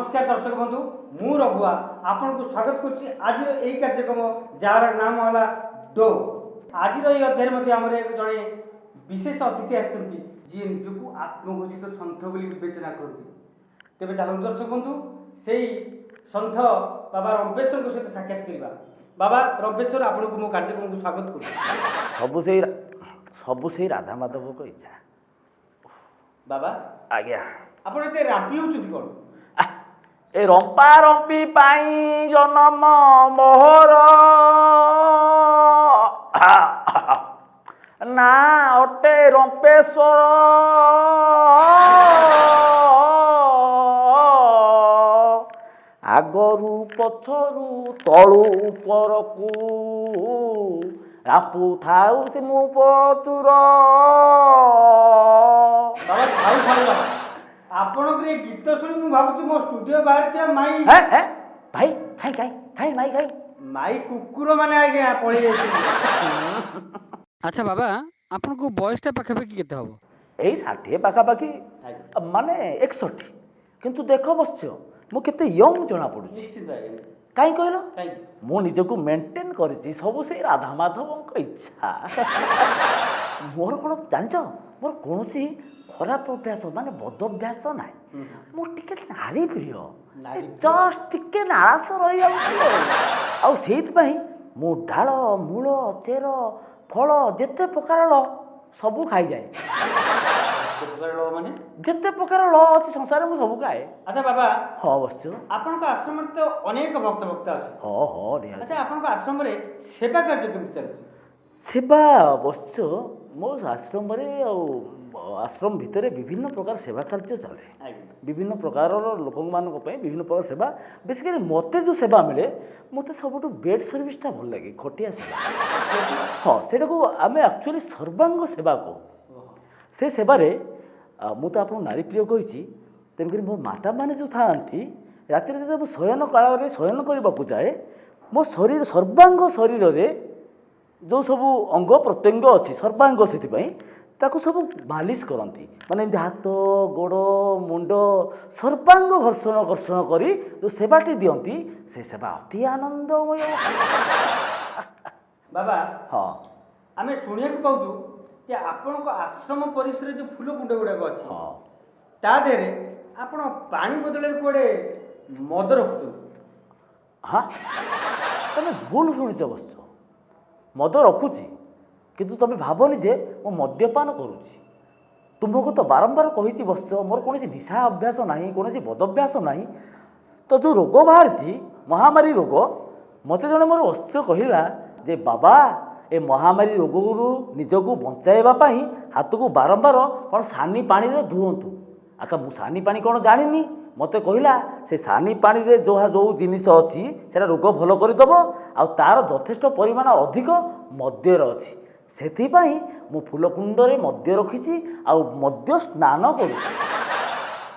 ନମସ୍କାର ଦର୍ଶକ ବନ୍ଧୁ, ମୁଁ ରଘୁଆ ଆପଣଙ୍କୁ ସ୍ୱାଗତ କରୁଛି ଆଜିର ଏଇ କାର୍ଯ୍ୟକ୍ରମ, ଯାହାର ନାମ ହେଲା do. ଆଜିର ଏଇ ଅଧ୍ୟାୟରେ ମଧ୍ୟ ଆମର ଏକ ଜଣେ ବିଶେଷ ଅତିଥି ଆସିଛନ୍ତି, ଯିଏ ନିଜକୁ ଆତ୍ମଘୋଷିତ ସନ୍ଥ ବୋଲି ବିବେଚନା କରନ୍ତି। ତେବେ ଚାଲନ୍ତୁ ଦର୍ଶକ ବନ୍ଧୁ, ସେଇ ସନ୍ଥ ବାବା ରମ୍ପେଶ୍ୱରଙ୍କ ସହିତ ସାକ୍ଷାତ କରିବା। ବାବା ରମ୍ପେଶ୍ୱର, ଆପଣଙ୍କୁ ମୋ କାର୍ଯ୍ୟକ୍ରମକୁ ସ୍ୱାଗତ କରୁଛି। ସବୁ ସେଇ ରାଧା ମାଧବଙ୍କ ଇଚ୍ଛା। ବାବା। ଆଜ୍ଞା। ଆପଣ ଏତେ ରାମ୍ପି ହେଉଛନ୍ତି କ'ଣ? ଆଃ, ଏ ରମ୍ପା ରମ୍ପି ପାଇଁ ଜନମ ମୋହର ନା ଅଟେ ରମ୍ପେଶ୍ୱର। ଆଗରୁ ପଛରୁ ତଳୁ ଉପରକୁ ରାମ୍ପୁ ଥାଉଛି ମୁଁ ପ୍ରଚୁର। ବାବା, ଥାଉ ଥାଉ ବାବା, ଆପଣଙ୍କର ଏ ଗୀତ ଶୁଣି ମୁଁ ଭାବୁଛି ମୋ ଷ୍ଟୁଡିଓ ବାହାରେ ଥିବା ମାଇ ହେଁ ହେଁ, ଭାଇ, କାଇଁ କାଇଁ କାଇଁ ମାଇ କାଇଁ? ମାଇ କୁକୁର ମାନେ ଆଜ୍ଞା ପଳେଇ ଯାଇଛନ୍ତି। ଆଚ୍ଛା ବାବା, ଆପଣଙ୍କୁ ବୟସଟା ପାଖାପାଖି କେତେ ହବ? ଏଇ 60 ପାଖାପାଖି, ମାନେ 61। କିନ୍ତୁ ଦେଖ ବତ୍ସ, ମୁଁ କେତେ ୟଙ୍ଗ ଜଣା ପଡ଼ୁଛି। ନିଶ୍ଚିନ୍ତ ଆଜ୍ଞା, ନିଶ୍ଚିନ୍ତ। କାହିଁ କହିଲ? କାହିଁକି? ମୁଁ ନିଜକୁ ମେଣ୍ଟେନ୍ କରିଛି, ସବୁ ସେଇ ରାଧା ମାଧବଙ୍କ ଇଚ୍ଛା। ମୋର କ'ଣ ଜାଣିଛ, ମୋର କୌଣସି ଖରାପ ଅଭ୍ୟାସ ମାନେ ବଦ ଅଭ୍ୟାସ ନାହିଁ। ମୁଁ ଟିକେ ନାରୀ ପ୍ରିୟ। ନାରୀ ପ୍ରିୟ। ଜଷ୍ଟ ଟିକେ ନାଳାସ ରହିଯାଉଛି ଆଉ ସେଇଥିପାଇଁ ମୁଁ ଡାଳ, ମୂଳ, ଚେର, ଫଳ ଯେତେ ପ୍ରକାର ଲ ସବୁ ଖାଇଯାଏ। କେତେ ପ୍ରକାର ଲ ମାନେ? ଯେତେ ପ୍ରକାର ଲ ଅଛି ସଂସାରରେ, ମୁଁ ସବୁ ଖାଏ। ଆଚ୍ଛା ବାବା। ହଁ ବତ୍ସ। ଆପଣଙ୍କ ଆଶ୍ରମରେ ତ ଅନେକ ଭକ୍ତ ଭକ୍ତ ଅଛନ୍ତି। ହଁ, ନିହାତି। ଆଚ୍ଛା, ଆପଣଙ୍କ ଆଶ୍ରମରେ ସେବା କାର୍ଯ୍ୟ କେମିତି ଚାଲୁଛି? ସେବା ଅବଶ୍ୟ ମୋ ଆଶ୍ରମରେ ଆଉ ଆଶ୍ରମ ଭିତରେ ବିଭିନ୍ନ ପ୍ରକାର ସେବା କାର୍ଯ୍ୟ ଚାଲେ। ବିଭିନ୍ନ ପ୍ରକାରର ଲୋକମାନଙ୍କ ପାଇଁ ବିଭିନ୍ନ ପ୍ରକାର ସେବା। ବେସିକାଲି ମୋତେ ଯେଉଁ ସେବା ମିଳେ, ମୋତେ ସବୁଠୁ ବେଡ୍ ସର୍ଭିସଟା ଭଲ ଲାଗେ, ଖଟିଆ ସେବା। ହଁ, ସେଇଟାକୁ ଆମେ ଆକ୍ଚୁଆଲି ସର୍ବାଙ୍ଗ ସେବା କହୁ। ସେ ସେବାରେ ମୁଁ ତ ଆପଣଙ୍କୁ ନାରୀ ପ୍ରିୟ କହିଛି, ତେଣୁକରି ମୋ ମାତାମାନେ ଯେଉଁ ଥାଆନ୍ତି, ରାତିରେ ଯେତେବେଳେ ମୁଁ ଶୟନ କାଳରେ ଶୟନ କରିବାକୁ ଯାଏ, ମୋ ଶରୀର ସର୍ବାଙ୍ଗ ଶରୀରରେ ଯେଉଁ ସବୁ ଅଙ୍ଗ ପ୍ରତ୍ୟଙ୍ଗ ଅଛି, ସର୍ବାଙ୍ଗ, ସେଥିପାଇଁ ତାକୁ ସବୁ ମାଲିସ କରନ୍ତି। ମାନେ ଏମିତି ହାତ, ଗୋଡ଼, ମୁଣ୍ଡ ସର୍ବାଙ୍ଗ ଘର୍ଷଣ ଘର୍ଷଣ କରି ଯେଉଁ ସେବାଟି ଦିଅନ୍ତି, ସେ ସେବା ଅତି ଆନନ୍ଦମୟ। ବାବା। ହଁ। ଆମେ ଶୁଣିବାକୁ ପାଉଛୁ ଯେ ଆପଣଙ୍କ ଆଶ୍ରମ ପରିସରରେ ଯେଉଁ ଫୁଲ କୁଣ୍ଡ ଗୁଡ଼ାକ ଅଛି, ତା ଦେହରେ ଆପଣ ପାଣି ବଦଳରେ କୁଆଡ଼େ ମଦ ରଖୁଛନ୍ତି। ହଁ, ତମେ ଭୁଲ ଶୁଣିଛ ଅବଶ୍ୟ। ମଦ ରଖୁଛି, କିନ୍ତୁ ତମେ ଭାବନି ଯେ ମୁଁ ମଦ୍ୟପାନ କରୁଛି। ତୁମକୁ ତ ବାରମ୍ବାର କହିଛି ବତ୍ସ, ମୋର କୌଣସି ନିଶା ଅଭ୍ୟାସ ନାହିଁ, କୌଣସି ବଦଭ୍ୟାସ ନାହିଁ। ତ ଯେଉଁ ରୋଗ ବାହାରିଛି, ମହାମାରୀ ରୋଗ, ମୋତେ ଜଣେ ମୋର ବତ୍ସ କହିଲା ଯେ ବାବା, ଏ ମହାମାରୀ ରୋଗରୁ ନିଜକୁ ବଞ୍ଚାଇବା ପାଇଁ ହାତକୁ ବାରମ୍ବାର କ'ଣ ସାନି ପାଣିରେ ଧୁଅନ୍ତୁ। ଆଉ ତ ମୁଁ ସାନି ପାଣି କ'ଣ ଜାଣିନି। ମୋତେ କହିଲା ସେ ସାନି ପାଣିରେ ଯେଉଁ ଯେଉଁ ଜିନିଷ ଅଛି, ସେଇଟା ରୋଗ ଭଲ କରିଦେବ, ଆଉ ତା'ର ଯଥେଷ୍ଟ ପରିମାଣ ଅଧିକ ମଦ୍ୟରେ ଅଛି। ସେଥିପାଇଁ ମୁଁ ଫୁଲକୁଣ୍ଡରେ ମଦ୍ୟ ରଖିଛି ଆଉ ମଦ୍ୟ ସ୍ନାନ କରୁଛି।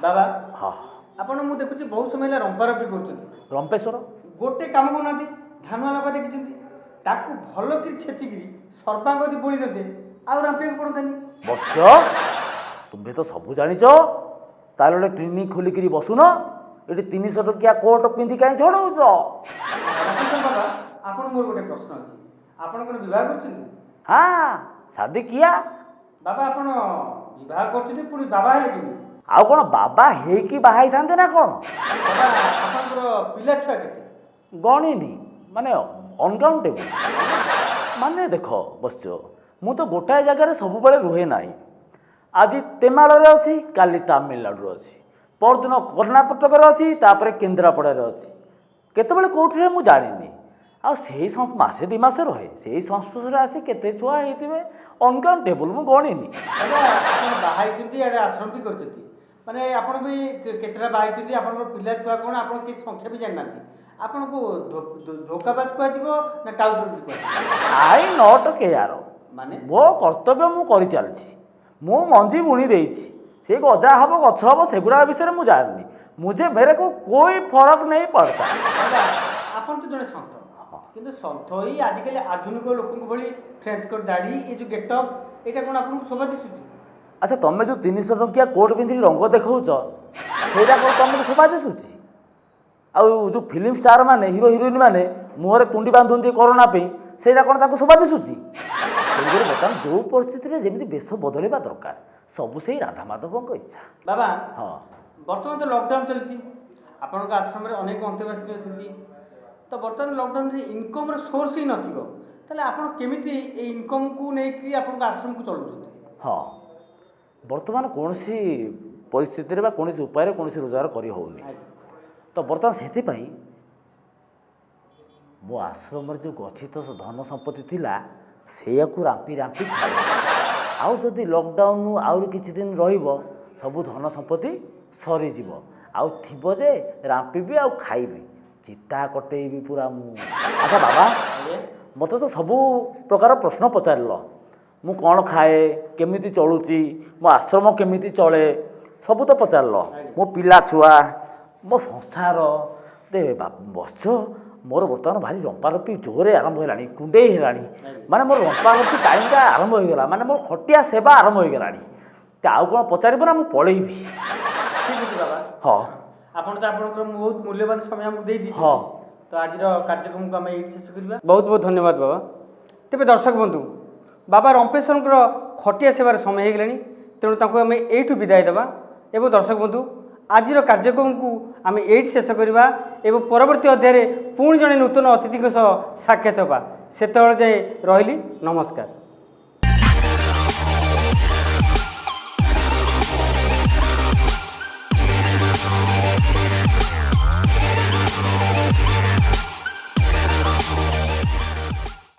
ବାବା। ହଁ। ଆପଣ ମୁଁ ଦେଖୁଛି ବହୁତ ସମୟ ହେଲା ରମ୍ପାରମ୍ପି କରୁଛନ୍ତି। ରମ୍ପେଶ୍ୱର। ଗୋଟେ କାମ କରୁନାହାନ୍ତି, ଧାନୁଆ ଲଙ୍କା ଦେଖିଛନ୍ତି, ତାକୁ ଭଲ କରି ଛେଚିକିରି ସର୍ବାଙ୍ଗ ଯଦି ବୋଳି ଦିଅନ୍ତେ, ଆଉ ରାମ୍ପିବାକୁ ପଡ଼ନ୍ତାନି। ବତ୍ସ, ତୁମେ ତ ସବୁ ଜାଣିଛ, ତାହେଲେ ଗୋଟେ କ୍ଲିନିକ୍ ଖୋଲିକିରି ବସୁନ। ଏଠି 300 ଟଙ୍କିଆ କୋଟ୍ ପିନ୍ଧି କାହିଁ ଝଡ଼ଉଛ? ରମେଶ୍ୱର ବାବା, ଆପଣ ମୋର ଗୋଟେ ପ୍ରଶ୍ନ ଅଛି। ଆପଣ କ'ଣ ବିବାହ କରୁଛନ୍ତି? ହଁ, ଶାଦି କିଆ। ବାବା, ଆପଣ ବିବାହ କରୁଛନ୍ତି, ପୁଣି ବାବା ହେଲେ କେମିତି? ଆଉ କ'ଣ ବାବା ହେଇକି ବାହା ହେଇଥାନ୍ତେ ନା କ'ଣ? ବାବା, ଆପଣଙ୍କର ପିଲା ଛୁଆ କେତେ? ଗଣିନି, ମାନେ ଅନକାଉଣ୍ଟେବଲ୍। ମାନେ ଦେଖ ବତ୍ସ, ମୁଁ ତ ଗୋଟାଏ ଜାଗାରେ ସବୁବେଳେ ରୁହେ ନାହିଁ। ଆଜି ତେମାଳରେ ଅଛି, କାଲି ତାମିଲନାଡ଼ୁରେ ଅଛି, ପରଦିନ କର୍ଣ୍ଣାଟକରେ ଅଛି, ତାପରେ କେନ୍ଦ୍ରାପଡ଼ାରେ ଅଛି, କେତେବେଳେ କେଉଁଠିରେ ମୁଁ ଜାଣିନି। ଆଉ ସେଇ ମାସେ 2 ମାସ ରହେ, ସେଇ ସଂସ୍ପର୍ଶରେ ଆସି କେତେ ଛୁଆ ହେଇଥିବେ, ଅନକାଉଣ୍ଟେବଲ୍, ମୁଁ ଗଣିନି। ବାବା, ଆପଣ ବାହା ହେଇଛନ୍ତି, ଆଡ଼େ ଆଶ୍ରମ ବି କରିଛନ୍ତି, ମାନେ ଆପଣ ବି କେତେଟା ବାହା ହେଇଛନ୍ତି, ଆପଣଙ୍କର ପିଲା ଛୁଆ କ'ଣ, ଆପଣ କିଛି ସଂଖ୍ୟା ବି ଜାଣିନାହାନ୍ତି। ଆପଣଙ୍କୁ ଧୋକାବାଜ କୁହାଯିବ ନା ଟାଉଟର ବୋଲି କୁହାଯିବ? I not care. ମାନେ? ମୋ କର୍ତ୍ତବ୍ୟ ମୁଁ କରିଚାଲିଛି। ମୁଁ ମଞ୍ଜି ବୁଣି ଦେଇଛି, ସେ ଗଜା ହେବ, ଗଛ ହେବ, ସେଗୁଡ଼ା ବିଷୟରେ ମୁଁ ଜାଣିନି। मुझे मेरे को कोई फरक नहीं पड़ता। ବାବା, ଆପଣ ତ ଜଣେ ସନ୍ଥ, କିନ୍ତୁ ସନ୍ଥ ହେଇ ଆଜିକାଲି ଆଧୁନିକ ଲୋକଙ୍କ ଭଳି ଫ୍ରେଞ୍ଚ କଟ୍ ଦାଢ଼ି, ଏ ଯେଉଁ ଗେଟଅପ୍, ଏଇଟା କ'ଣ ଆପଣଙ୍କୁ ଶୋଭା ଦିଶୁଛି? ଆଚ୍ଛା, ତମେ ଯେଉଁ 300 ଟଙ୍କିଆ କୋଟ୍ ପିନ୍ଧିକି ରଙ୍ଗ ଦେଖାଉଛ, ସେଇଟା କ'ଣ ତମକୁ ଶୋଭା ଦିଶୁଛି? ଆଉ ଯେଉଁ ଫିଲ୍ମ ଷ୍ଟାର୍ ମାନେ, ହିରୋ ହିରୋଇନ୍ ମାନେ ମୁହଁରେ ତୁଣ୍ଡି ବାନ୍ଧନ୍ତି କରୋନା ପାଇଁ, ସେଇଟା କ'ଣ ତାଙ୍କୁ ଶୋଭା ଦିଶୁଛି? ତେଣୁକରି ବର୍ତ୍ତମାନ ଯେଉଁ ପରିସ୍ଥିତିରେ ଯେମିତି ବେଶ ବଦଳିବା ଦରକାର, ସବୁ ସେଇ ରାଧା ମାଧବଙ୍କ ଇଚ୍ଛା। ବାବା, ହଁ। ବର୍ତ୍ତମାନ ତ ଲକଡାଉନ୍ ଚାଲିଛି, ଆପଣଙ୍କ ଆଶ୍ରମରେ ଅନେକ ଅନ୍ତେବାସୀ ଅଛନ୍ତି। ତ ବର୍ତ୍ତମାନ ଲକଡାଉନରେ ଇନକମ୍ର ସୋର୍ସ ହିଁ ନଥିବ, ତାହେଲେ ଆପଣ କେମିତି ଏଇ ଇନକମ୍କୁ ନେଇକି ଆପଣଙ୍କ ଆଶ୍ରମକୁ ଚଳାଉଛନ୍ତି? ହଁ, ବର୍ତ୍ତମାନ କୌଣସି ପରିସ୍ଥିତିରେ ବା କୌଣସି ଉପାୟରେ କୌଣସି ରୋଜଗାର କରି ହେଉନି। ତ ବର୍ତ୍ତମାନ ସେଥିପାଇଁ ମୋ ଆଶ୍ରମରେ ଯେଉଁ ଗଚ୍ଛିତ ଧନ ସମ୍ପତ୍ତି ଥିଲା, ସେଇଆକୁ ରାମ୍ପି ରାମ୍ପି ଖାଏ। ଆଉ ଯଦି ଲକଡାଉନ୍ ଆହୁରି କିଛି ଦିନ ରହିବ, ସବୁ ଧନ ସମ୍ପତ୍ତି ସରିଯିବ। ଆଉ ଥିବ ଯେ ରାମ୍ପିବି ଆଉ ଖାଇବି, ଚିତା କଟେଇବି ପୁରା ମୁଁ। ଆଚ୍ଛା ବାବା, ମୋତେ ତ ସବୁ ପ୍ରକାର ପ୍ରଶ୍ନ ପଚାରିଲ, ମୁଁ କ'ଣ ଖାଏ, କେମିତି ଚଳୁଛି, ମୋ ଆଶ୍ରମ କେମିତି ଚଳେ, ସବୁ ତ ପଚାରିଲ, ମୋ ପିଲା ଛୁଆ, ମୋ ସଂସାର। ଦେ ବତ୍ସ, ମୋର ବର୍ତ୍ତମାନ ଭାରି ରମ୍ପାରମ୍ପି ଜୋରରେ ଆରମ୍ଭ ହେଲାଣି, କୁଣ୍ଡେଇ ହେଲାଣି। ମାନେ ମୋର ରମ୍ପାରମ୍ପି ଟାଇମ୍ଟା ଆରମ୍ଭ ହୋଇଗଲା, ମାନେ ମୋର ଖଟିଆ ସେବା ଆରମ୍ଭ ହୋଇଗଲାଣି। ତ ଆଉ କ'ଣ ପଚାରିବ ନା ମୁଁ ପଳେଇବି? ଠିକ୍ ଅଛି ବାବା। ହଁ। ଆପଣ ତ ଆପଣଙ୍କର ବହୁତ ମୂଲ୍ୟବାନ ସମୟ ଆମକୁ ଦେଇ ଦେଇଛନ୍ତି। ହଁ। ତ ଆଜିର କାର୍ଯ୍ୟକ୍ରମକୁ ଆମେ ଏଇଠି ଶେଷ କରିବା। ବହୁତ ବହୁତ ଧନ୍ୟବାଦ ବାବା। ତେବେ ଦର୍ଶକ ବନ୍ଧୁ, ବାବା ରମ୍ପେଶ୍ୱରଙ୍କର ଖଟିଆ ସେବାର ସମୟ ହେଇଗଲାଣି, ତେଣୁ ତାଙ୍କୁ ଆମେ ଏଇଠୁ ବିଦାୟ ଦେବା। ଏବଂ ଦର୍ଶକ ବନ୍ଧୁ, ଆଜିର କାର୍ଯ୍ୟକ୍ରମକୁ ଆମେ ଏଇଠି ଶେଷ କରିବା ଏବଂ ପରବର୍ତ୍ତୀ ଅଧ୍ୟାୟରେ ପୁଣି ଜଣେ ନୂତନ ଅତିଥିଙ୍କ ସହ ସାକ୍ଷାତ ହେବା। ସେତେବେଳେ ଯାଏ ରହିଲି, ନମସ୍କାର।